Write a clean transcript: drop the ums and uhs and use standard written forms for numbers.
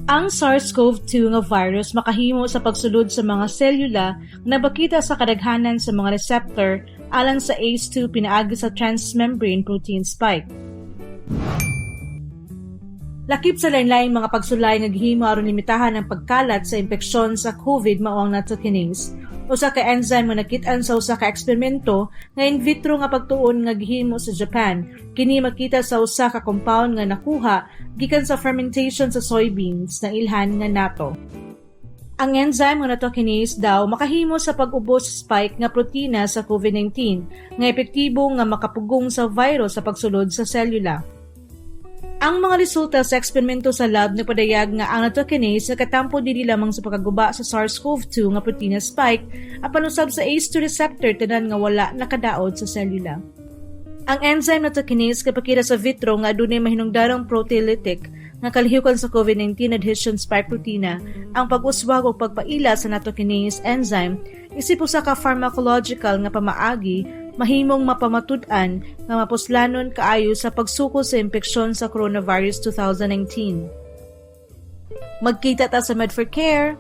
Ang SARS-CoV-2 nga virus makahimo sa pagsulod sa mga selula nga nagpakita sa kadaghanan sa mga receptor alang sa ACE2 pinaagi sa transmembrane protein spike. Lakip sa lain-laing mga pagsulay nga gihimo aron limitahan ang pagkalat sa impeksyon sa COVID mao ang nattokinase, usa ka enzyme nga nakit-an sa usa ka eksperimento nga in vitro nga pagtuon nga gihimo sa Japan. Kini makita sa usa ka compound nga nakuha gikan sa fermentation sa soybeans na ilhan nga natto. Ang enzyme nga nattokinase daw makahimo sa pag-ubos sa spike nga protina sa COVID-19 nga epektibo nga makapugong sa virus sa pagsulod sa selula. Ang mga resulta sa eksperimento sa lab nagpadayag nga ang nattokinase nakatampo dili lamang sa pagkaguba sa SARS-CoV-2 nga protina spike apan usab sa ACE2 receptor tanan nga wala nakadaot sa selula. Ang enzyme nattokinase kapakita sa vitro nga adunay mahinungdanong proteolytic nga kalihukan sa COVID-19 adhesion spike protina. Ang pag-uswag o pagpaila sa nattokinase enzyme isip usa ka pharmacological nga pamaagi mahimong mapamatud-an nga mapuslanon kaayo sa pagsuko sa impeksyon sa coronavirus 2019. Magkita ta sa Medford Care.